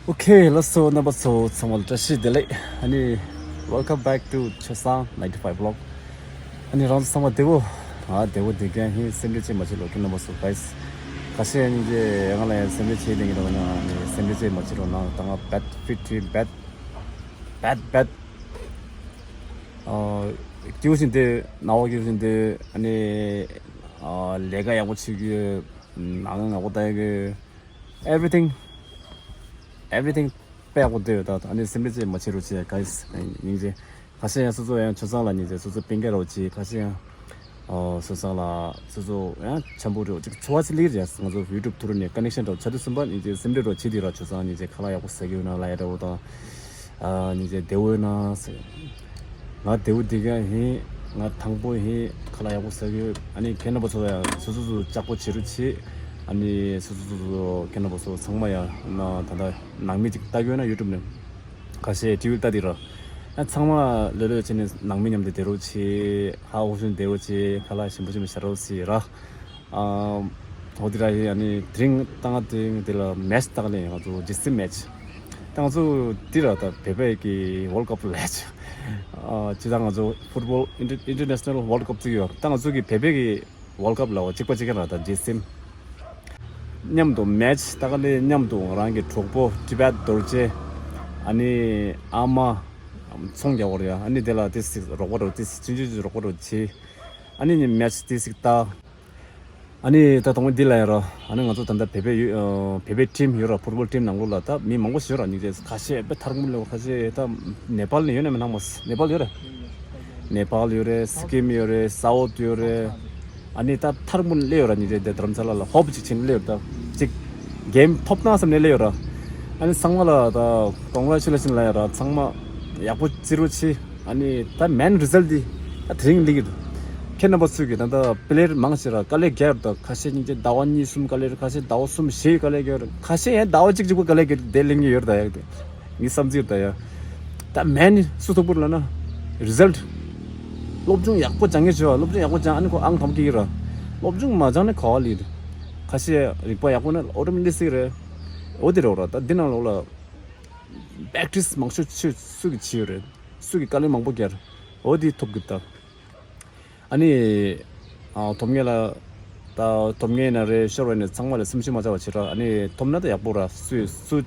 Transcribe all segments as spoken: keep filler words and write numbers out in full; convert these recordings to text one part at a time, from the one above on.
ཨོ་ཁེ། ལགས་སོ། རྣམ་པ་ཚོ་ཚང་མ་ལ་བཀྲ་ཤིས་བདེ་ལེགས། ཨ་ནི། Welcome back to ཆོས་བཟང་ninety five vlog། ཨ་ནི་རང་ཚོ་ཚང་མ་བདེ་པོ། ང་བདེ་པོ་བདེ་རྐྱང་ཡིན། སེམས་ཁྲལ་ཅིག་མ་བྱེད་རོགས། ཁྱེད་རྣམ་པ་ཚོ་guys། ཁ་ཤས་ཡིན་གྱི་ང་ལ་ཡང་སེམས་ཁྲལ་བྱེད་བསྡད་ཀྱི་འདུག་ཨ་ནི་སེམས་ཁྲལ་ཅིག་མ་བྱེད་རོགས་གནང་། ད་ང་bad fit ཡིན། bad bad bad། ཨ། སྐྱིད་པོ་ཞིག་འདུག་སྣང་བ་སྐྱིད་པོ་ཞིག་འདུག་ཨ་ནི། ཨ། ལས་ཀ་ཡག་པོ་བྱེད་ཀྱི་ཡོད། ནང་ཡག་པོ་ལྟ་ཡག་གི། Everything, everything དཔེ་ཡག་པོ་བསྡད་ཡོད། ད་ཨ་ནི་སེམས་ཁྲལ་ཅིག་མ་བྱེད་རོགས་བྱེད་guys། སྙིང་རྗེ། ཁ་ཤས་ཡང་སོ་སོ་ཡང་ཆོས་བཟང་ལ་སྙིང་རྗེ། སོ་སོ་སྤུན་ཀྱག་རོགས་བྱེད། ཁ་ཤས་ཡང་ཨོ་སོ་སོ་ལ་སོ་སོ་ཡང་འཆམ་པོ་རོགས་ཅིག་འཚོ་བ་ཅིག་ལེགས་རེད། ང་ཚོ་YouTube ཐུག་རོགས་ནས་connection རོགས་ཆ་དུས་གསུམ་པ་སྙིང་རྗེ། སེམས་ཁྲལ་རོགས་བྱེད་དེ་ར། ཆོས་བཟང་སྙིང་རྗེ། ཁ་ལག་ཡག་པོ་ཟ་གི་ཡོད་ན་ལབ་ཡ་འདྲ་བོ་དང་། ཨ། སྙིང་རྗེ་བདེ་པོ་ཡོད་ན་ཟེར། ང་བདེ་པོ་བདེ་རྐྱང་ཡིན། ང་ཐང་པོ་ཡིན། ཁ་ལག་ཡག་པོ་ཟ་གི་ཡོད། ཨ་ནི་ཁྱེད་རྣམ་པ་ཚོ་ཡང་སོ་སོ་སོ་ལྕགས་པོ་བྱེད་རོགས་བྱེད། ཨ་ནི་སོ་སོ་སོ་སོ་ཁྱེད་རྣམ་པ་ཚོ་ཚང་མ་ཡང་ན་ད་ལྟ་ནང་མི་ཅིག་ལྟ་གི་ཡོད་ན་YouTube ནས། ཁ་ཤས་TV ལྟ་དེ་ར། ཨ། ཚང་མ་ལོས་ལོས་བྱས་ནས་ནང་མི་མཉམ་དུ་བསྡད་རོགས་བྱེད། ཧ་ཧུ་ཤུན་བསྡད་རོགས་བྱེད། ཁ་ལག་ཞིམ་པོ་ཞིམ་པོ་ཟ་རོགས་བྱེད་ར། ཨ། འོ་དེ་ར་ཡིན། ཨ་ནི་དེ་རིང་ད་ང་དེ་རིང་དེ་ལ་མེཆ་ལྟ་ག་ལེན། ང་ཚོ་ཇི་སི་མེཆ། ད་ང་ཚོ་དེ་ར་ད་བོད་པའི་གི་World Cup ལབ་ཡ་ཅིག་ཨ། ཅི་ད་ང་ཚོ་football inter- international World Cup ཅིག་ཡོད། ད་ང་ཚོ་གི་བོད་པའི་གི་World Cup ལབ་པ་གཅིག་པ་གཅིག་རྐྱང་ར། ད་ཇི་སི་མཉམ་དུ་མེཆ་ལྟ་ག་ལེན། མཉམ་དུ་ང་རང་གི་གྲོགས་པོ་ཊི་བེཊ་རྡོ་རྗེ། ཨ་ནི་ཨ་མ་ཚོང་རྒྱག་པ་རེད་ཡ། ཨ་ནི་དེ་ལ་དེ་ཞིག་རོགས་པ་རོགས། དེ་ཞིག་ཆུང་ཆུང་ཅིག་རོགས་པ་རོགས་བྱེད། ཨ་ནི་ངས་མེཆ་དེ་ཞིག་ལྟ། ཨ་ནི་ད་དང་པོ་འདི་ལ་ཡ་ར། ཨ་ནི་ང་ཚོ་ད་ལྟ་བོད་པའི་ཡུལ་ཨ། བོད་པའི་ཊིམ་ཡོད་ར། ཕུཊ་བོལ་ཊིམ་ནང་ལོགས་ལ་ད་མི་མང་པོ་ཞིག་ཡོད་ར། སྙིང་རྗེ། ཁ་ཤས་དཔེ་ཐར་མོ་ལེ། ཁ་ཤས་ད་ནེ་པཱལ་ནས་ཡོད་ན་མིན་ནང་མོ། ནེ་པཱལ་ཡོད་ར། ནེ་པཱལ་ཡོད་རེད། སི་ཀིམ་ཡོད་རེད། སའོ་ཐི་ཡོད་རེད། ཨ་ནི་ད་ཐར་མོ་སླེབས་ཡོད་ར། སྙིང་རྗེ། དེ་དྷ་རམ་ས་ལ་ལ་ཧོབ་ཅིག་ཕྱིན་སླེབས་ཡོད་ར། ད་ཅིག་གེམ་ཐོབ་ན་བསམ་ནས་སླེབས་ཡོད་ར། ཨ་ནི་ཚང་མ་ལ་ད་ཀོང་གྷ་རེ་ཆུ་ལེ་ཤན་ལབ་ཡོད་ར། ཚང་མ་ཡག་པོ་བྱེད་རོགས་བྱེད། ཨ་ནི་ད་མེན་རི་ཛལ་ཊི་འདི་ད་དེ་རིང་སླེབས་ཀྱི་འདུག་ཁྱེད་རྣམ་པ་ཚོས་ཀྱི་ད་ལྟ་པི་ལེ་ཡར་མང་ཆེ་ར་དཀའ་ལས་རྒྱག་ཡོད་ར། ད་ཁ་ཤས་སྙིང་རྗེ་ཟླ་བ་གཉིས་གསུམ་དཀའ་ལས་ར། ཁ་ཤས་ཟླ་བ་གསུམ་བཞི་དཀའ་ལས་རྒྱག་ཡོད་ར། ཁ་ཤས་ཡང་ཟླ་བ་གཅིག་གཅིག་པོ་དཀའ་ལས་རྒྱག་དེ་ལེན་གྱི་ཡོད་ར། ད་ཡ་ངའི་བསམ་ཚུལ་ད་ཡ། ད་མེན་སུ་ཐུག་པོ་ལབ་ན་རི་ཛལ་ཊི། སློབ་སྦྱོང་ཡག་པོ་སྦྱང་གི་བྱོས་པ། སློབ་སྦྱོང་ཡག་པོ་སྦྱང་། ཨ་ནི་ཁོ་ཨང་དང་པོ་སྐྱེ་གི་ར། སློབ་སྦྱོང་མ་སྦྱང་ན་ག་བ་ལི་རེད། ཁ་ཤས་རིག་པ་ཡག་པོ་ན་ཨོ་ཊོ་མེ་ཊིག་སླེབས་ཀྱི་རེད། འོ་དེ་རེད་ར། ད་འདི་ནང་ལོགས་ལ་པེག་ཊི་སི་མང་ཤོས་ཆེ་སུ་གིས་བྱེད་ཡོད་རེད། སུ་གིས་དཀའ་ལས་མང་པོ་རྒྱག་རེད། འོ་དེ་ཐོབ་གི་ད། ཨ་ནི། ཨ། ཐོབ་མཁན་ལ། ད་ཐོབ་མཁན་ན་རེད། ཤོར་བ་ནི་ཚང་མ་ལ་སེམས་ཤུགས་མ་ཆག་པ་བྱེད་ར། ཨ་ནི་ཐོབ་ན་ད་ཡག་པོ་ར། སུ་སུ་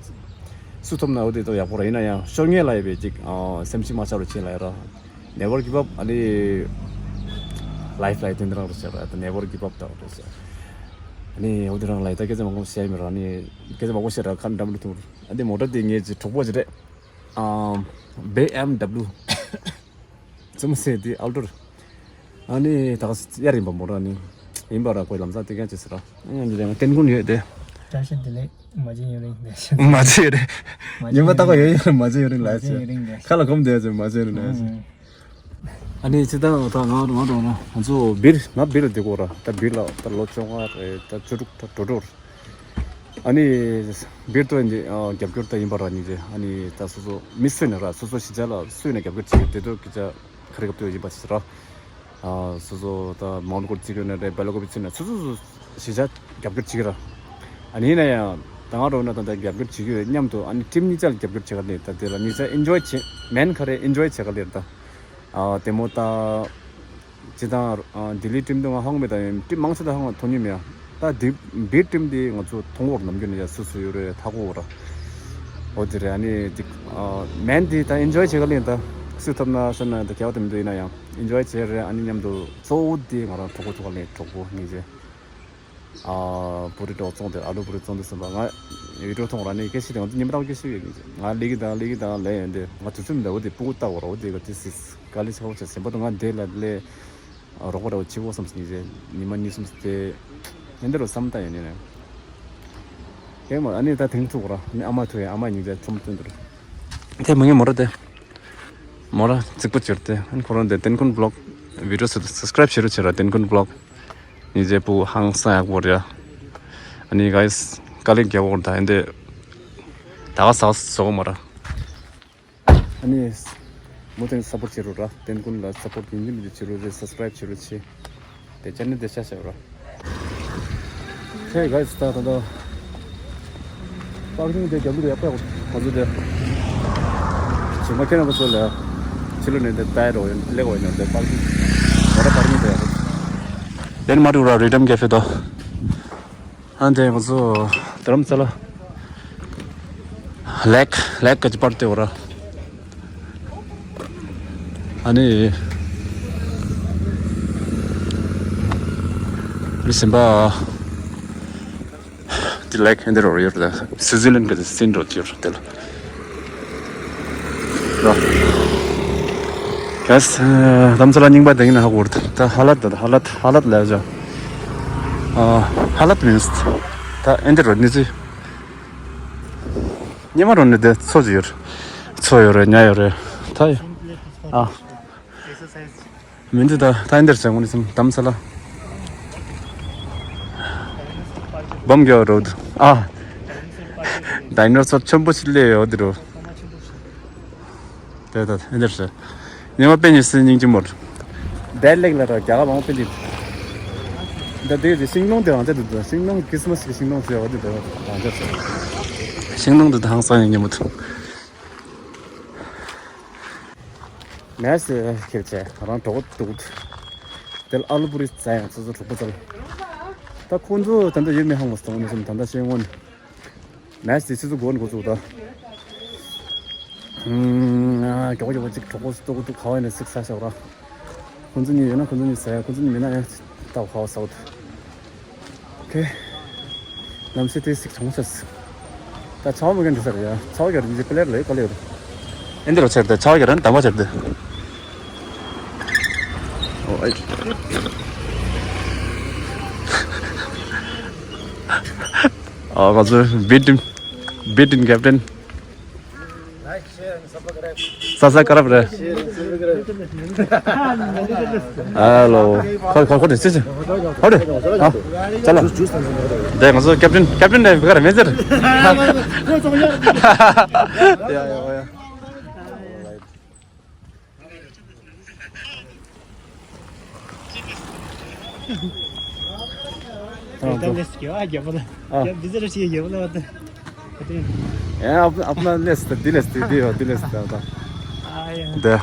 སུ་ཐོབ་ན་འོ་དེ་ད་ཡག་པོ་ར། ཡིན་ན་ཡང་ཤོར་མཁན་ལ་ཡོད་པའི་ཅིག་ཨ། སེམས་ཤུགས་མ་ཆག་རོགས་བྱེད་ལབ་ཡ་ར། Never give up། ཨ་ནི་ལའིཕ་ལ་ཡ་དེ་འདྲ་རང་རེད་ཟེར་ར། ད་Never give up ད་རེད་ཟེར། ཨ་ནི་འོ་དེ་རང་ལ་ཡ་ད་སྐད་ཆ་མང་པོ་བཤད་མི་ར། ཨ་ནི་སྐད་ཆ་མང་པོ་བཤད་ར་ཁ་འགྲམ་རུ་ཐུག་ར། ཨ་ནི་མོ་ཊ་དེ་ངའི་ཅིག་གྲོགས་པོ་ཅིག་རེད། ཨ། བི་ཨེམ་ཌབ་ལུ། རྩེད་མོ་རྩེ་དེ་ཨལ་ཊོ་རེད། ཨ་ནི་ད་ག་ས་གཡར་ཡིན་པ་མོ་ར་ནི། ཡིན་པ་ར་ཁོས་ལམ་སང་དེ་ག་ཅི་ཟེར་ར། ཨ་ནི་ང་ཏན་ཀུན་ཡོད་དེ། བཀྲ་ཤིས་བདེ་ལེགས། མ་བྱན་ཡུན་རིང་། མ་བྱན་ཡུན་རིང་། ཉི་མ་ལྟ་གོ་ཡོད་ཡོད་མ་བྱན་ཡུན་རིང་ལ་ཡོད་ཟེར། ཡུན་རིང་། ཁ་ལ་གོམ་བསྡད་ཟེར། མ་བྱན་ཡུན་རིང་ལ་ཡོད་ཟེར། ཨང་། ཨ་ནི་ཅི་ད་ད་ང་ང་རང་ང་ཚོ་སྦིར་ང་སྦིར་ལ་བསྡད་གོ་ར། ད་སྦིར་ལ་ད་ལོ་བཅོ་ལྔ་རེད། ད་བཅུ་དྲུག་ད་འགྲོ་འགྲོ་ར། ཨ་ནི་སྦིར་ཏོ་འདི་ཨ་རྒྱབ་སྐྱོར་ད་ཡིན་པ་ར། ཉིན་རེ་ཨ་ནི་ད་སོ་སོ་མི་སུ་ཡིན་ན་ར། སོ་སོ་གཞིས་ཆགས་ལ་སུ་ཡིན་ན་རྒྱབ་སྐྱོར་བྱེད་ཀྱི་དེ་ཚོ་སྐད་ཆ་ག་རེ་སྐབས་དུ་ཡིན་པ་ཞིག་ར། ཨ་སོ་སོ་ད་མོན་གྷོ་བརྩི་གི་ཡོད་ན་རེད། སྦེལ་ཀོབ་བརྩི་ན་སོ་སོ་སོ་གཞིས་ཆགས་རྒྱབ་སྐྱོར་བྱེད་ཀྱི་ར། ཨ་ནི་ཡིན་ན་ཡང་ད་ང་རོ་ན་ད་ད་རྒྱབ་སྐྱོར་བྱེད་ཀྱི་ཡོད། མཉམ་དུ་ཨ་ནི་ཊིམ་གཉིས་ཆ་ལ་རྒྱབ་སྐྱོར་བྱེད་ག་ལེར། ད་དེ་ལ་གཉིས་ཆ་ཨེན་ཇོའི་བྱེད། མེན་ག་རེ་ཨེན་ཇོའི་བྱེད་ག་ལེར་ད། ཨ་དེ་མོ་ད། ཇི་ལྟར་ལྡི་ལི་ཊིམ་དུ་ང་ཧང་མེད་ད། ཡང་ཊིམ་མང་ཆེ་ད་ཧང་མཐོང་མྱོང་མེད་ཡ། ད་འདི་སྦིར་ཊིམ་འདི་ང་ཚོ་མཐོང་བོར་ནམ་རྒྱུན་ནས་ཡ་སུ་སུ་ཡོད་རེད་ཧ་གོ་བོ་ར། འོ་དེ་རེད། ཨ་ནི་འདི་མེན་འདི་ད་ཨེན་ཇོའི་བྱེད་ག་ལེན། ད་སུ་ཐོབ་ན་སོན་ན་ད་གལ་བ་དེ་མི་འདུག་ཡིན་ན་ཡང་ཨེན་ཇོའི་བྱེད་རེད། ཨ་ནི་མཉམ་དུ་གཙོ་བོ་འདི་ང་རང་གྲོགས་པོ་ཐུག་ག་ལེན། གྲོགས་པོ་ངེས་ཅན། ཨ་བུ་རི་འགྲོ་བཙོང་དེ། ཨ་ལུ་བུ་རི་བཙོང་དེ་སོང་པ། ང་ཡུལ་གྲོ་མཐོང་ར་ནི་སྐད་ཆ་དེ་ང་ཚོ་ཉི་མ་རྟག་པར་སྐད་ཆ་ཡོད་ནི། ང་ལི་གི་དང་ལི་གི་དང་ལེ་ཡོད་འདི་ང་དུས་ཚོད་མི་འདའ་བོ་དེ་སྤུ་གུ་ལྟ་བོ་ར། འོ་དེ་ག་དེ་སི་དཀའ་ལས་ཆེ་བོ་ཆེ་སེམས་པ་དུ་ང་དེ་ལ་ལེ་རོགས་པ་ར་བོ་ཆེ་བོ་བསམ་སི་ནི་ཟེ། ཉི་མ་གཉིས་གསུམ་དེ་ཡོད་འདི་རོ་བསམ་ད་ཡོད་ནི་ནས་དེ་མ་ཨ་ནི་ད་དེང་ཐུག་ར་ནི་ཨ་མ་ཐུག་ཡ་ཨ་མ་ཉིན་ཟེ་ཆོམ་སྟོན་དུ་ར། དེ་མ་ངས་མོ་ར་དེ། མོ་ར་རྩིག་པོ་གྱུར་ཏེ། ཨ་ནི་ཁོ་རང་དེ་ཏན་ཀུན་བི་ལོག་བི་ཌིའོ་སུ་སབ་སི་ཀ་རེབ་བྱེད་རོགས་བྱེད་ར། ཏན་ཀུན་བི་ལོག་ཉིན་རྗེ་པུ་ཧང་སང་ཡག་པོ་རེད། ཨ་ནི་ག་ཡིས་དཀའ་ལས་རྒྱག་འོར་ད་ཨེ་འདི་ད་ག་ས་བཟོ་གོ་མ་ར། ཨ་ནི་མོ་ཏན་སབ་པོར་བྱེད་རོགས་ར། ཏན་ཀུན་ལ་སབ་པོར་ཡིན་གྱི་མི་འདུག་བྱེད་རོགས་རེད། སབ་སི་ཀ་རེབ་བྱེད་རོགས་བྱེད། དེ་ཅན་ནི་དེ་ཤ་ཤ་ར། ཧེ་ག་ཡིས་ད་ད་ད་པར་ཀིང་དེ་རྒྱབ་ལུགས་ཡག་པོ་ཡག་པོ། ཁ་ཚུ་དེ། ཇི་མ་ཁྱེད་རང་ཚོ་ལ། ཕྱི་ལོགས་ནས་དེ་ལྟ་ཡ་རོགས་ཡོད་ལེགས་འོ་ཡོད་དེ་པར་ཀིང་། ད་ར་པར་ཀིང་དེ་ཡོད། དེ་ནི་མ་འགྲོ་ར་རི་ཌམ་ཀེ་ཧྥེ་དོ། ཨ་འདི་ང་ཚོ་རྡ་རམ་ས་ལ། ལེག་ལེག་གི་པར་དེ་འོ་ར། ཨ་ནི། རི་སེམས་པ། དེ་ལེག་ཨེ་འདི་རོ་ཡོད་རེད། སི་ཛི་ལན་གི་སིན་རོ་ཡོད་རེད་དེ་ལ། རོ། གལ་སྲིད་རྡ་རམ་ས་ལ་རྙིང་པ་དེ་ཡིན་ན་ཧ་གོ་རེད། ད་ཧ་ལད་ད་ཧ་ལད་ཧ་ལད་ལ་ཡ། ཨ་ཧ་ལད་མིན་ད་ཨེ་འདི་རོ་ནི་ཚི། ཉི་མ་རོ་ནི་དེ་མཚོ་ཅིག་ཡོད་རེད། མཚོ་ཡོད་རེད། ཉ་ཡོད་རེད། ད་ཡོད། ཨ། མི་འདི་ད་ད་འདིར་ཟེར་ངོ་ནི་སམ་དམ་ས་ལ། བམ་གྱི་རོ། ཨ། ཌའི་ནོ་སོར་ཆེན་པོ་ཞིག་སླེབས་ཡོད་འདི་རོ། དེ་ད་འདིར་ཟེར། ཉི་མ་པེ་ཉི་སི་སྙིང་རྗེ་མོར། དེ་ལེགས་ལ་ར་རྒྱ་ག་མང་པེ་འདི། ད་དེ་དེ་ཤིང་སྡོང་དེ་རང་དེ་འདུག་ཤིང་སྡོང་ཁྲིས་མ་སི་གི་ཤིང་སྡོང་ཟེར་བ་འདི་འདུག་རང་དེ་ཟེར། ཤིང་སྡོང་འདི་ད་ཧང་སང་ཡང་ཉེ་མོ་འདུག་མེ་སི་ཁེབས་བྱས་ང་རང་གྲོགས་པོ་འདུག་དེ་ལ་ཨ་ལུ་པུ་རི་བཙལ་ཡང་ཚོ་ཚོ་གྲོགས་པོ་བཙལ། ད་ཁོང་ཚོ་ད་ལྟ་ཡོད་མེད་ཧང་མ་སོང་ནས་སོང་ད་ལྟ་ཤེས་ངོ་ནས། མེ་སི་དེ་ཚོ་ཚོ་སྒོ་ནས་འགོ་བཙུགས་ད། ཨུམ། མགྱོགས་མགྱོགས་ཅིག་གྲོགས་པོ་ཚོ་འདུག་འདུག་ག་བ་ནས་སིག་ས་ཤོག་ར། ཁོང་ཚོ་གཉིས་ཡོད་ན་ཁོང་ཚོ་གཉིས་བཙལ་ཡ། ཁོང་ཚོ་གཉིས་མེད་ན་ཡང་ད་ག་བ་ས་འོ་ད། ཁེ། གནམ་གཤིས་དེ་སིག་གྲང་ཤོས། ད་ཆར་པ་མ་གན་འདྲི་ས་རེད་ཡ། ཆར་པ་ག་རེ་འདི་པི་ལེར་ལ་ཡོད་ག་ལེ་ཡོད། ཨེ་འདི་རོ་ཆེར་དེ་ཆར་པ་ག་རེ་འདམ་པ་ཆེར་དེ། ཨོ་ཨེ། ཨ་ང་ཚོ་བི་ཊིན། བི་ཊིན་ཀེབ་ཊན། ས་ས་ཀ་རབ་རེད། ཧེ་ལོ། ཁོ་ཁོ་ཁོ་དེ་སི་སི། ཧོ་དེ། ཨ། ཅ་ལ། དེ་ང་ཚོ་ཀེབ་ཊན་ཀེབ་ཊན་དེ་བི་ག་རེ་མེད་ཟེར། ཡ་ཡ་ཡ། ད་ལེས་ཀྱི་ཨ་རྒྱབ་ལ། ཨ། རྒྱབ་འདི་ཟེར་ཞིག་རྒྱབ་ལ་བ་ད། ཨེ་ཨ་ཨ་ལེས་ད་འདི་ལེས་ད་འདི་ཡོད་འདི་ལེས་ད་ད། ཨ་ཡ། འདི།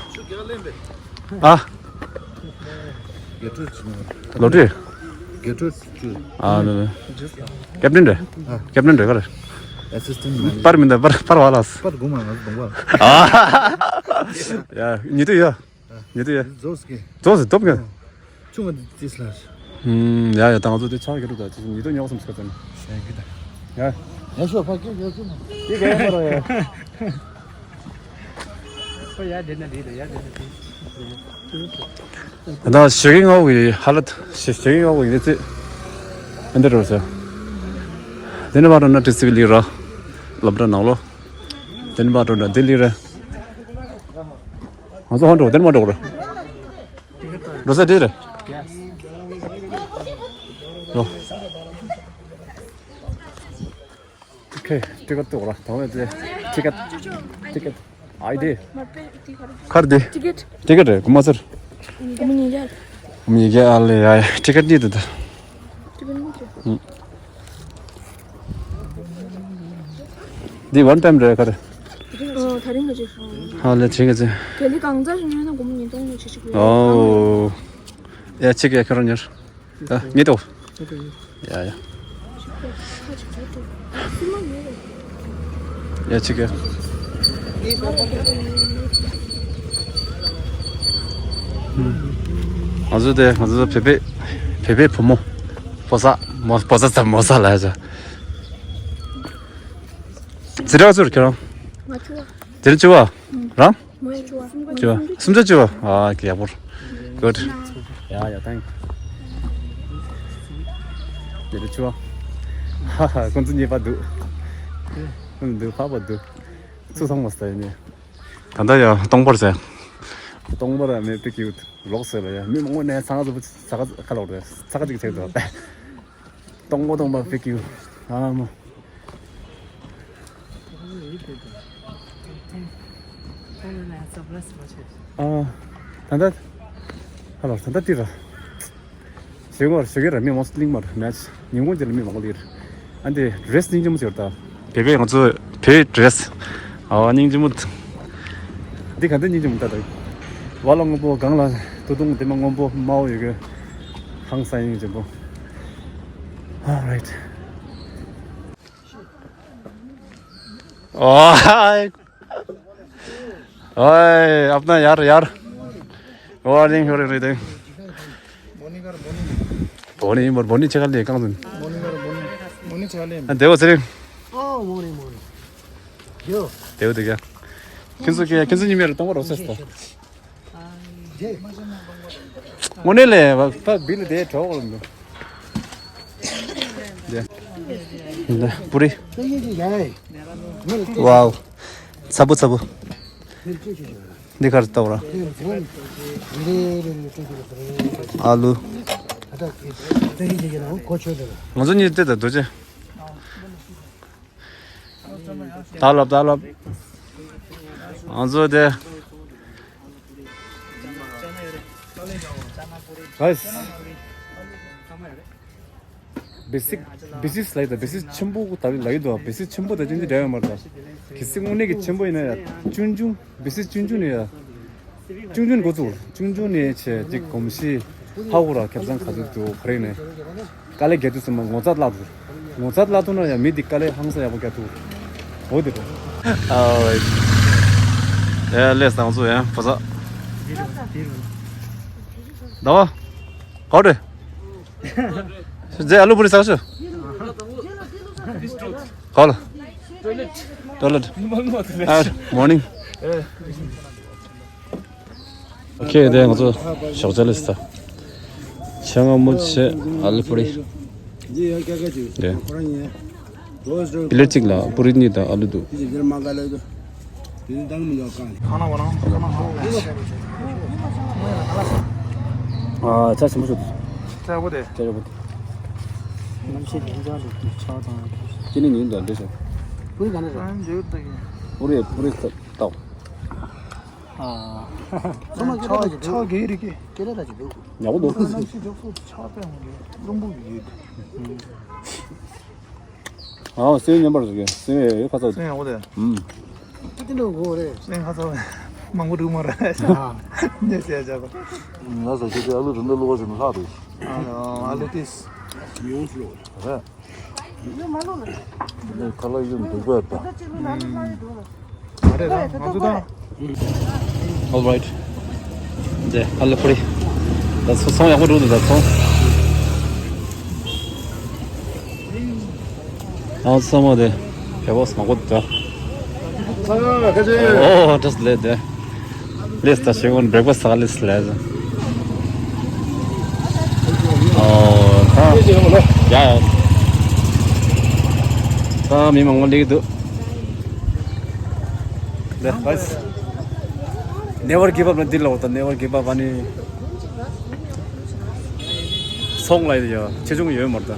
ཨ། ལོ་ཏྲི། ཨ་ནི། ཀེབ་ཊན་རེད། ཀེབ་ཊན་རེད་ག་རེ། ཨེ་སིས་ཊན་མ་རེད། པར་མི་འདུག་པར་པར་བ་ལ། པར་དགོས་མ་ང་གདོང་པ། ཨ། ཡ་ཉི་དུ་ཡ། ཉི་དུ་ཡ། ཛོས་ཀྱི། ཛོས་སི་སྟོབས་ཀྱི། ཆུང་བ་འདི་ལ། ཧུམ། ཡ་ཡ་ད་ང་ཚོ་འདི་ཆགས་ཀྱི་རུ་ད་ཅི་ཉི་དུ་ཉོག་སམ་སྐད་ཙམ། ཡ་ཡ། ཡ་ཤོ་ཕ་ཀི་ཡོད་ཀྱི་མ། ཡི་གེ་ཡོད་མ་རོ་ཡ། ཁོ་ཡ་དེ་ན་རེད་ཡ་དེ་ན་རེད། ད་ཞོགས་ཀས་སྔ་པོ་གི་ཧ་ལ་ད་ཞོགས་ཀས་སྔ་པོ་གི་ཚེ། ཨ་འདི་རོ་ཟེར། དེ་ནས་མ་རོ་ན་ཏི་སི་བི་ལི་ར། སློབ་གྲྭ་ནང་ལོ། དེ་ནས་མ་རོ་ན་ལྡི་ལི་ར། ང་ཚོ་ཧོན་འགྲོ་དེ་ནས་མ་འགྲོ་ར། འགྲོ་ས་དེ་རེད། འགྲོ། ཨོ་ཁེ། ཊི་ཀེ་ཊི་ཏོག་ར་དང་བས་ཏེ། ཊི་ཀེ་ཊི། ཊི་ཀེ་ཊི། ཨའི་ཌི། ཁར་དེ། ཊི་ཀེ་ཊི། ཊི་ཀེ་ཊི་རེད་གོ་མ་ཚར། མི་ཉིས་བརྒྱ། མི་ཉིས་བརྒྱ་ཨ་ལེ་ཡ་ཡ་ཊི་ཀེ་ཊི་གཉིས་དེ་ད། ཊི་ཀེ་ཊི་གཉིས་རེད། འདི་ཝན་ཊའིམ་རེད་ག་རེ། ཨོ་ད་རིང་ག་ཅིག་ཧ་ལས་བྱེད་ག་ཚེ། དེ་ལས་གང་ཚར་ཉོས་ན་སྒོར་མོ་ཉིས་སྟོང་ཉོས་བྱེད་ཅིག་ཡོད། ཨོ། ཡ་ཆིག་ཡ་ཁྱོད་རང་ཉར། ད་ཉེ་ཏོ། ཡ་ཡ། ཡ་ཆིག་ཡ། ང་ཚོ་དེ་ང་ཚོ་བོད་པའི་བོད་པའི་བུ་མོ། བོ་ས་མོ་བོ་ས་ཙམ་མོ་ས་ལ་ཡ་ཅ། ཛི་ར་ཚུར་ཁྱེད་རང་། ང་ཚོ། དེ་རིང་བཅུ་པ། རང་། མོ་ཡ་བཅུ་པ། བཅུ་པ། སུམ་ཅུ་བཅུ་པ། ཨ་ཀི་ཡག་པོ། གུཌ། ཡ་ཡ་ཐེང་། དེ་རིང་བཅུ་པ། ཧ་ཧ་ཁོང་ཚོ་གཉིས་པ་འདུག་ཁོང་འདུག་ཕག་པ་འདུག་ཚུགས་ཚང་མ་ས་ཡིན་ནི། ད་ལྟ་ཡ་སྟོང་པར་ཟེར། སྟོང་པར་མེད་པའི་ཀིའུ་ལོག་ཟེར་ལ་ཡ་མི་མང་པོ་ནས་ཚང་ཚོ་ཚ་ཁ་ཁ་ལོག་རེད་ཚ་ཁ་ཅིག་ཆེ་འདུག་སྟོང་པ་སྟོང་པ་ཕིག་ཡུ། ཨ་མ། ཨ། ད་ལྟ། ཧ་ལོ་ད་ལྟ་ཏི་ར། ཞེ་གོ་ཞེ་གེ་ར་མི་མོ་སི་ལིང་མར་མེ་ཆི་ཉིན་གུང་ཅི་ལ་མི་མང་པོ་ལིར། ཨ་འདི་ཌི་རེ་སི་སྙིང་རྗེ་མོ་ཅིག་ཡོད་ད། བོད་པས་ང་ཚོ་བོད་ཌི་རེ་སི། ཨ་སྙིང་རྗེ་མོ། འདི་ག་འདི་སྙིང་རྗེ་མོ་ལྟ་དང་། ཝ་ལ་སྔོན་པོ་སྒང་ལ་ཏུ་ཏུང་དེ་མ་སྔོན་པོ་དམར་པོ་ཡོད་གི། ཧང་སང་སྙིང་རྗེ་མོ། Alright. ཨོའི། ཨོའི། ཨབ་ན་ཡར་ཡར། ཨོ་རིང་ཧོ་རིང་རི་དེ། བོ་ནི་མར་བོ་ནི་ཆེ་ཁ་ལེ་གང་ཟིན། བོ་ནི་མར་བོ་ནི་བོ་ནི་ཆེ་ཁ་ལེ། ཨ་དེ་བོ་ཚེ་རིང་། ཨོ་མོ་ནི་མོ་ནི། ཡོ། དེ་བོ་དེ་ག་ཁྱེད་ཚོ་ག་ཁྱེད་ཚོ་གཉིས་མེད་ལ་གཏོང་བ་རོགས་ཟེར་ཏོ། དངོས་གནས་ལས་ད་བིལ་དེ་གྲོགས་ལ་འདུག་དེ་པུ་རི། ཝའོ། ཚ་པོ་ཚ་པོ། འདི་གར་ལྟ་བ་ར། ཨ་ལུ། ང་ཚོ་གཉིས་བལྟས་ད་རྡོ་རྗེ། ད་ལབ་ད་ལབ། ང་ཚོ་དེ། ཧའི། བེ་སིག་བེ་སིག་ལབ་ཡོད་ད། བེ་སིག་ཆེན་པོ་ད་ལབ་ཡོད་དོ། བེ་སིག་ཆེན་པོ་དང་ཅན་ཅི་འདྲ་ཡོད་མ་རེད་ད། གལ་སྲིད་དངོས་གནས་ཀྱི་ཆེན་པོ་ཡིན་ན་ཡ། ཆུང་ཆུང་བེ་སིག་ཆུང་ཆུང་ནས་ཡ། ཆུང་ཆུང་འགོ་ཚུགས། ཆུང་ཆུང་ནས་བྱས་ཅིག་གོམས་གཤིས་ཧ་གོ་ར། ཁེ་བཟང་ག་ཚོད་འདུག་ག་རེ་ནས། དཀའ་ལས་རྒྱག་དུས་ཙམ་པ་ངོ་ཚ་བརླག་འདུག་ངོ་ཚ་བརླག་ཐུབ་ན་ཡང་མི་འདི་དཀའ་ལས་ཧང་སང་ཡག་པོ་རྒྱག་ཐུབ། འོ་དེ་རེད། ཨ་ཡ་ལས་བཟང་ཚོ་ཡང་བུ་ཚ། ཟླ་བ། ག་རེ། རྗེ་ཨ་ལུ་པུ་རི་ཟག་ཤོ། ག་ལ། ཊོའི་ལེཊ། ཨ་མོར་ནིང་། ཨོ་ཁེ། དེ་ང་ཚོ་ཞོགས་ཇ་ལས་ད། ཆ་ང་མོ་ཆེ་ཨ་ལུ་པུ་རི། དེ། པི་ལེ་ཊི་གཅིག་ལ་པུ་རི་གཉིས་དང་ཨ་ལུ་འདུག་ཨ་ཆ་ཞིམ་པོ་ཞིག་འདུག་ཆ་ཡག་པོ་དེ། ཆ་ཡག་པོ་དེ། གནམ་གཤིས་ལན་ཅང་འདུག་ཆ་དང་། ཅི་ནི་ཉིན་དང་འདྲ་ཞིག་པུ་རི་ག་ནས་རེད། པུ་རི་པུ་རི་ཏག་ཨ། ཚང་མ་ཆ་ཆ་གེ་རི་ཀེ། ཀེ་རེ་ད་ཅི་འདུག་ཡག་པོ་འདུག་གནམ་གཤིས་ལྗོབ་སུ་ཆ་པའི་འོང་གི་རླུང་བུ་ཡོད། ཨ་སེམས་ཉམས་པར་བཟོ་གི་སེམས་ཡོད་ཁ་ཚ་སེམས་ཡག་པོ་དེ། ཨུམ། ཏི་ཏི་འགྲོ་དགོས་རེད། སེམས་ཁ་ཚ་མང་པོ་འགྲིག་མ་རེད། ཨ། ཉེ་ཟེར་བྱ་བ། ང་ཚོ་ཁྱེད་ཚོའི་ཨ་ལུ་རིན་པོ་བླུགས་པ་ཞིག་ལྷག་འདུག་ཨ་ལུ་ཏིས། ཉུང་སུ་རེད། ཁ་ལག་ཡོད་འདུག་པས་ད། མ་རེད་ད་ང་ཚོ་ད། All right. དེ་ཨ་ལེ་ཕུ་རི། ད་ཚོ་ཚོང་ཡག་པོ་འགྲོ་འདུག་ད་ཚོང་། ཨ་ཚང་མ་དེ་བེ་བོ་སི་མང་པོ་འདུག་ད། ཨོ་བཀྲ་ཤིས་བདེ་ལེགས། དེ་ལེས་ད་ཞིག་འོན་བེག་པ་སི་ལེས་ལེས། ཨོ་ད་ཡ་ཡ། ད་མི་མང་པོ་སླེབས་འདུག་དེ་བེག་པ་སི། Never give up ལ་འདི་ལ་འོ་ད་never give up ཨ་ནི། སོང་ལ་ཡ་ཆེ་ཆུང་ཡོད་མ་རེད་ད།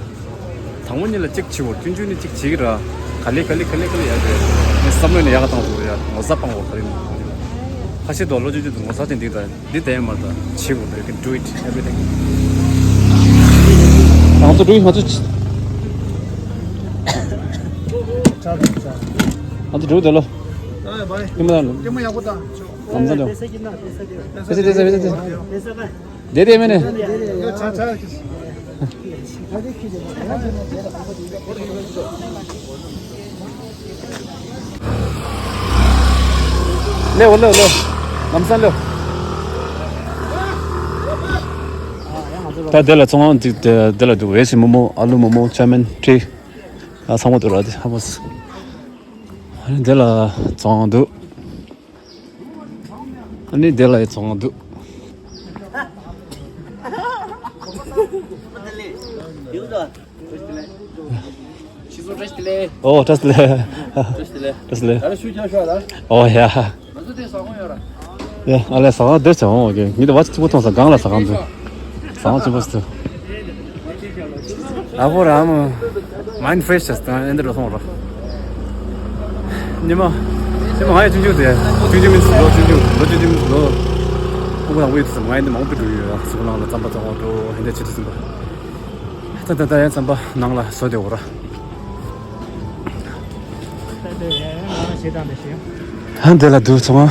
དང་པོ་ཉིད་ལ་གཅིག་བྱེད་འོ་ཆུང་ཆུང་ནས་གཅིག་བྱེད་ཀྱི་ར། ག་ལེ་ག་ལེ་ག་ལེ་ག་ལེ་ཡག་གི་རེད། ངས་བསམ་བློ་ནས་ཡག་ག་བཏང་ཐུབ་ཡ་ངོ་ཚ་སྤང་འོ་ག་རེ་ནས། ཁ་ཤས་དོ་ལོ་ཆུང་ཆུང་དུ་ངོ་ཚ་དེ་འདི་ད་འདི་ད་ཡ་མ་རེད་ད་བྱེད་འོ་ད། You can do it everything. ང་ཚོ་འགྲོ་ཡིན། ང་ཚོ་ང་ཚོ་འགྲོ་དེ་ལོ། ཨ་བའི། ཉི་མ་དང་ལོ། ཉི་མ་ཡག་པོ་དང་། ལམ་སང་འགྲོ། ཕེ་སེ་ཕེ་སེ་ཕེ་སེ་ཕེ་སེ། བསྡད་བསྡད་མེད་ནས། ལེའོ་ལེའོ་ལེའོ། ལམ་སང་ལེའོ། ད་དེ་ལ་ཚོང་ཁང་ཅིག་དེ་དེ་ལ་འདུག་ཝེ་སི་མོ་མོ་ཨ་ལུ་མོ་མོ་ཅ་མེན་ཁྲི། ཨ་ཚང་མ་འདུག་ར་དེ་ཧ་མོ་སི། ཨ་ནི་དེ་ལ་ཚོང་ཁང་འདུག་ཨ་ནི་དེ་ལ་ཡི་ཚོང་འདུག་ཨོ་བཀྲ་ཤིས་བདེ་ལེགས། བཀྲ་ཤིས་བདེ་ལེགས། ཨོ་ཡ། ཡ་ཨ་ལས་ཟ་ཁང་འདིར་བྱ་འོང་གི་ངེད་དུ་བ་ཅི་ཐུག་པ་མཐོང་ས་སྒང་ལ་ཟ་ཁང་འདུག་ཟ་ཁང་ཆེན་པོ་ཞིག་འདུག་ཨ་ཧོ་ར་མོ། མའིན་ཌི་ཕེ་རེ་ཤི་ཆགས་སོང་། ཨེ་འདི་རུ་སོང་རོགས། ཉི་མ། ཉི་མ་ང་ཡང་ཆུང་ཆུང་དེ། ཆུང་ཆུང་མིན་ལོ་ཆུང་ཆུང་ལོ་ཆུང་ཆུང་མིན་ལོ། ཕྲུ་གུ་དང་པོ་ཡོད་དུས་ཙམ་ང་ཡང་འདི་མང་པོ་འགྲོ་ཡོད། སུ་ནང་ལ་རྩམ་པ་རྩམ་པ་འགྲོ་ཧན་དེ་བྱེད་དུས་ཙམ་པ། ད་ད་ད་ཡང་རྩམ་པ་ནང་ལ་བཟོ་དེ་འོ་ར། ཧ་འདི་ལ་འདུག་ཚང་མ།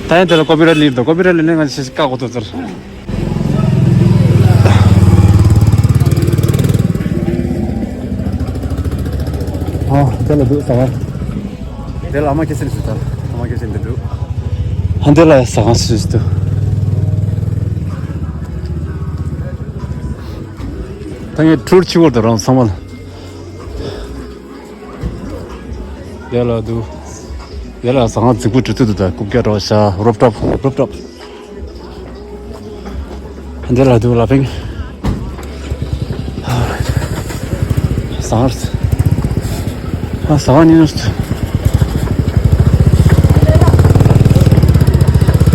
ད་ཡང་འདི་ལ་ཀོ་པི་རའེ་ཊི་སླེབས་འདུག་ཀོ་པི་རའེ་ཊི་སླེབས་ནས་ང་ཚོ་བཀག་དགོས་ཐུག་ཚར། ཨ་འདི་ལ་འདུག་ཟ་ཁང་། འདི་ལ་ཨ་མ་ཁྱི་སེམས་སུ་ཚར། ཨ་མ་ཁྱི་སེམས་འདི་འདུག་ཧ་འདི་ལ་ཟ་ཁང་སུ་འདུག་ད་ངས་ཊུར་ཆི་བོར་དུ་རང་ཚང་མ་ལ། དེ་ལ་འདུག་དེ་ལ་ཟ་ཁང་རྫིག་པོ་འདྲ་ཐུག་འདུག་ད་རྐུབ་བཀྱག་འདྲ་བ་བཞག་རུབ་ཊོབ་རུབ་ཊོབ། དེ་ལ་འདུག་ལ་ཕིང་། ཟ་ཁང་། ཨ་ཟ་ཁང་ཉིན་ནོ།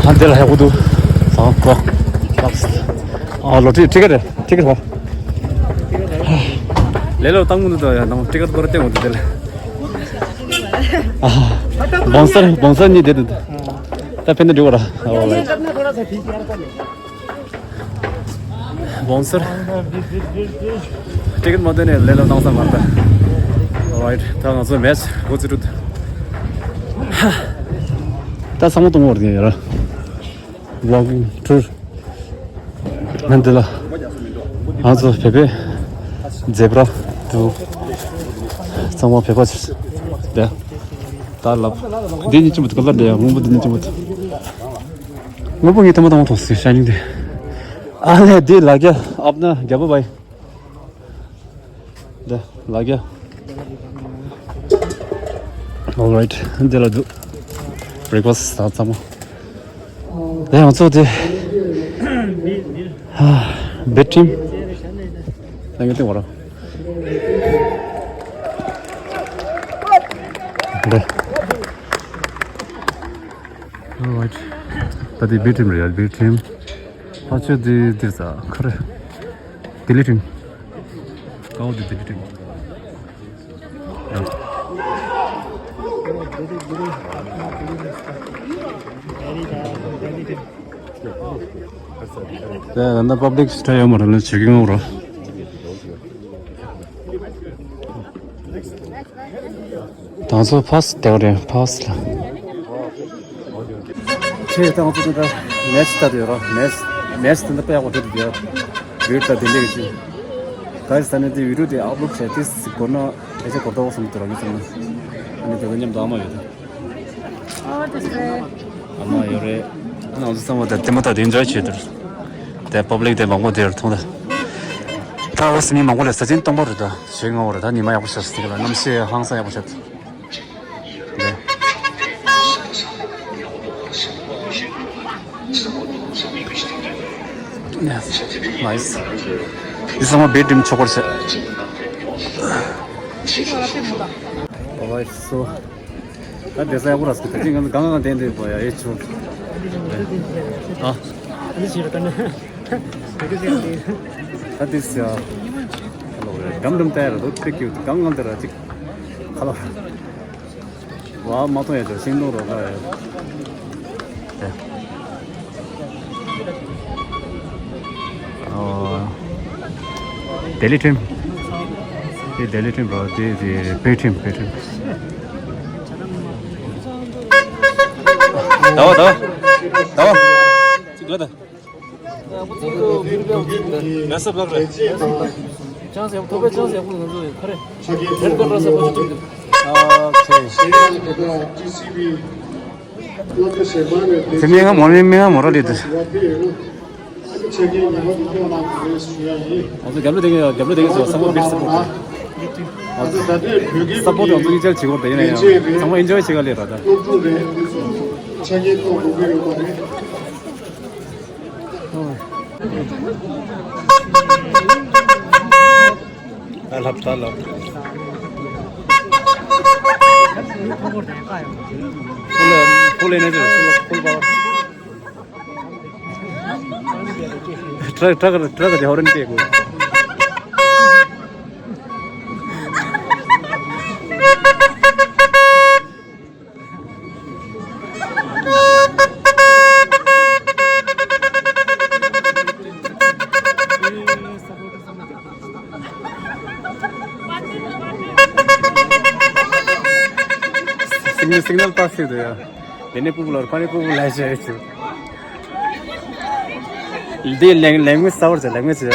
ཨ་དེ་ལ་ཧེ་གོ་འདུག་ཟ་ཁང་ཁོ། ཨ་ལོ་ཊི་རི་ཊི་ཀེ་ཊི་ཊི་ཀེ་ཊི་ཧོ། ལེ་ལོ་བཏང་གི་འདུག་ད་ཡ་ནང་ཊི་ཀེ་ཊི་པར་བཏང་གི་འདུག་དེ་ལ། ཨ། སྦོན་སར་སྦོན་སར་གཉིས་བསྡད་འདུག་ད་ཕན་ནི་འགྲིག་གོ་ར། ཨོ་རའིཊ། སྦོན་སར། ཊི་ཀེ་ཊི་མ་བཏོན་ནས་ལེ་ལོ་བཏང་ས་མ་རེད་ད། ཨོ་རའིཊ། ད་ང་ཚོ་མེཆ་འགོ་བཙུགས་འགྲོ། ད་ཚང་མ་གཏོང་བར་དེ་ཡ་ར། ཝོག་གིང་ཊུར། ང་འདི་ལ། ང་ཚོ་བོད་པའི་ཛེབ་ར་འདུག་ཚང་མ་བོད་པ་ཆགས་བསྡད། ད་ལབ། འདི་གཉིས་ཅི་མོ་འདུག་ག་ལ་འདི་ཡང་སྔོན་པོ་འདི་གཉིས་ཅི་མོ་འདུག་སྔོན་པོ་ངས་ཐོག་མ་དང་མ་མཐོང་ཟེར་ཤ་ཉིང་འདི། ཨ་ལས་འདི་ལ་རྒྱ་ཨབ་ན་རྒྱ་པོ་བའི། འདི་ལ་རྒྱ། Alright. འདི་ལ་འདུག་བྷི་རེག་ཕ་སི་ད་ཚང་མ། དེ་ཡང་ཚོ་དེ། བེད་ཊིམ། ད་ངས་སྟེང་བ་ར། འདི། Alright. ད་དེ་བེད་ཊིམ་རེད་ཡ་བེད་ཊིམ། ཕ་ཆོས་དེ་དེ་ས་ཁ་རེ། ལྡི་ལི་ཊིམ། ཀའོ་དེ་ལྡི་ལི་ཊིམ། དེ་ད་ལྟ་པབ་ལིག་སི་ཊ་ཡོད་མ་རེད་ལ་བྱེད་ཀྱི་ངོ་ར། ད་ཚོ་ཕ་སི་དེ་རེད་ཕ་སི་ལ། ཁྱེད་ད་ང་ཚོ་ད་མེཆ་ལྟ་དུ་ཡོད་ར། མེཆ་མེཆ་དེ་འདྲ་དཔེ་ཡག་པོ་འགྲོ་དུ་ཡོད། བིར་ད་དེ་འདྲ་གི་ཅི། ད་ས་ནས་དེ་བི་ཌིའོ་དེ་ཨབ་ལོཌ་བྱས་དེ་སི་གོ་ན་ཨེ་ཆ་གོ་ཏོ་བསམ་དུ་ར་མི་སོང་ན། ཨ་ནི་དེ་ཚོ་མཉམ་དུ་ཨ་མ་ཡོད་དེ། ཨ་མ་ཡོད་རེད། ཨ་ནི་ང་ཚོ་ཚང་མ་དེ་དེ་མ་ཐག་དེ་ཨེན་ཇོའི་བྱེད་དུ། དེ་པབ་ལིག་དེ་མང་པོ་དེར་མཐོང་ད། ད་འོ་སི་མི་མང་པོ་ལས་ས་ཆེན་སྟོང་པ་རེད་ད། ཞེ་ངོ་བོ་རེད་ད། ཉི་མ་ཡག་པོ་ཤར་སི་དེ་ག་ལ་གནམ་གཤིས་ཧང་སང་ཡག་པོ་ཤར། Nice. འདི་ཚང་མ་བེད་ཊིམ་ཆོག་པར་བྱས། Alright, so. ད་བསྡད་ས་ཡག་པོ་རག་སོང་། ད་ཅི་ང་ཚོ་གང་གང་བསྡད་འདུག་པ་ཡ་ཨེ་ཆུ། ཨ། ད་དེ་ཟེར་ཡ། ཁ་ལོ་རེད། འགྲམ་འགྲམ་བལྟ་ཡ་ར་འདུག་ཏིག་ཀྱུ་གང་གང་དེ་ར་ཅིག་ཁ་ལོ། བ་མ་མཐོང་ཡ་ཅོ་ཤིང་སྡོང་རོ་ལ་ཡ། ཨོ། ལྡི་ལི་ཊིམ། དེ་ལྡི་ལི་ཊིམ་རོ། དེ་དེ་བོད་ཊིམ་བོད་ཊིམ། ད་བ་ད་བ་ད་བ། ཅི་དགའ་ད། ང་ས་བླག་རེད། ཅང་སེ་ཐོབ་པའི་ཅང་སེ་ཡག་པོ་ང་ཚོ་ཡོད་ཁ་རེ། རེད་ཀོ་ར་ས་པོ་ཅི་ཏིག་ཏིག་ཨ་ཁེ། དེ་མིང་ང་མོ་ར་མིང་ང་མོ་ར་ལི་དུ། ང་ཚོ་རྒྱབ་ལོ་དེ་ག་རྒྱབ་ལོ་དེ་ག་ཚོ་ཚང་མ་བིག་སཔོར་ཊི་རེད། ཚང་མ་ཨེན་ཇོའི་བྱེད་ག་ལེ་ར་ད། ད་ལབ་ད་ལབ། ཕུལ་ཕུལ་ཨེ་ནེ་ཇི་ཕུལ་ཕུལ་པ། ཊྲག་ཊྲག་ཊྲག་གི་ཧོ་རན་སྐད་གོ། སིག་ནལ་སིག་ནལ་པ་སི་དེ་ཡ། དེ་ནས་སྤུ་གུ་ལོར་ཕ་ནི་སྤུ་གུ་ལ་བྱས་ཆུ། འདི་ལེང་ལེང་མི་ས་བར་ཆ་ལེང་མི་ཆུ།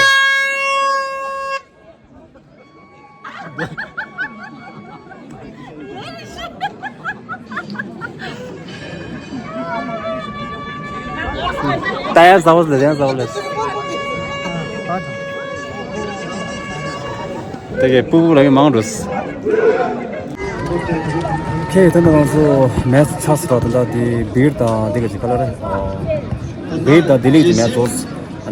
ད་ཡང་ཟ་བ་ལ་ཡང་ཟ་བ་ལ། དེ་གའི་སྤུ་གུ་ལ་གི་མང་འགྲོ། ཁྱེད་ད་ནང་ཚོ་མེ་ཆགས་སུ་ར་ད་ལྟ་དེ་བིར་དང་དེ་ག་ཅིག་ག་ལ་རེད། བིར་དང་དེ་ལི་གི་མེ་ཚོ།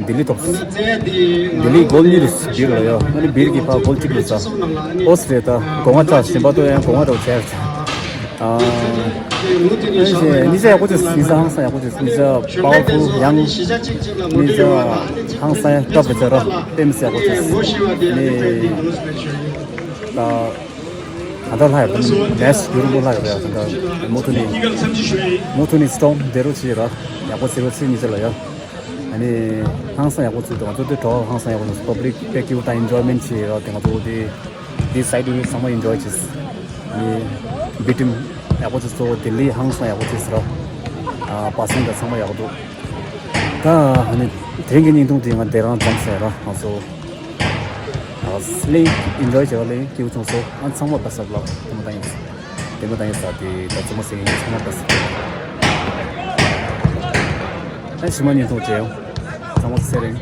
ལྡི་ལི་ཐོབ། ལྡི་ལི་གོ་གཉིས་རུ་བིར་ལ་ཡོད། ཨ་ནི་བིར་གྱི་ཕར་གོ་གཅིག་རུ་ས། ཨོ་སི་རེད་ད། གོང་བ་ཆགས་ཞིམ་པ་ཏོ་ཡང་གོང་བ་རུ་བྱས་རུ་ཆགས། ཨ། ཨ་ནི་ཉི་ཤ་ཡག་པོ་ཅིག་ཉི་ཤ་ཧང་སང་ཡག་པོ་ཅིག་ཉི་ཤ་པ་ཝར་ཕུལ་ཡང་། ཉི་ཤ་ཧང་སང་སྟོབས་རེ་ཆ་ར་ཏེམ་སི་ཡག་པོ་ཅིག་ནི། ད་ད་ལྟ་ལྷ་ཡག་པོ་ནེས་རྒྱུ་རུ་ལྷ་ཡག་རེད། ད་མོ་ཐུ་ནི་མོ་ཐུ་ནི་སི་ཊོམ་དེ་རུ་ཆི་ར་ཡག་པོ་ཆི་རུ་ཆི་ཉི་ཤ་ལ་ཡ། ཨ་ནི་ཧང་སང་ཡག་པོ་ཚུལ་དང་ང་ཚོ་དེ་གྲོགས་ཧང་སང་ཡག་པོ་ནོ་པབ་ལིག་པེ་ཀིའུ་དང་ཨིན་ཇོའི་མེན་ཊི་བྱེད་རོགས་དེ་ང་ཚོ་དེ་དེ་སའི་ཌི་ཚང་མ་ཨིན་ཇོའི་བྱེད། ཨ་ནི་བི་ཊི་ཡུ་ཡག་པོ་ཚུལ་གཙོ་བོ་ལྡི་ལི་ཧང་སང་ཡག་པོ་བྱེད་ཟེར་རོགས། ཨ་པ་སེན་ད་ཚང་མ་ཡག་པོ་འདུག་ད་ཨ་ནི་དེ་རིང་གི་བརྙན་ཐུང་དེ་ང་དེ་རང་མཚམས་བཞག་ར་ང་ཚོ་ཨ་ལེ་ཨིན་ཇོའི་བྱེད་རོགས་ལེ་སྐྱིད་པོ་བྱུང་སོང་། ཨ་ཚང་མ་བེ་སི་ཊི་ཨོཕ་ལག་དེ་མ་ད་ཡིན། དེ་མ་ད་ཡིན་ས་དེ་ད་ཚང་མ་སེ་ཡིན་ཚང་མ་བེ་སི་ཊི་ཨོཕ། ཨ་ཕྱི་མ་བརྙན་ཐུང་བྱེད་ཡོང་། ཚང་མ་སེ་རིང་།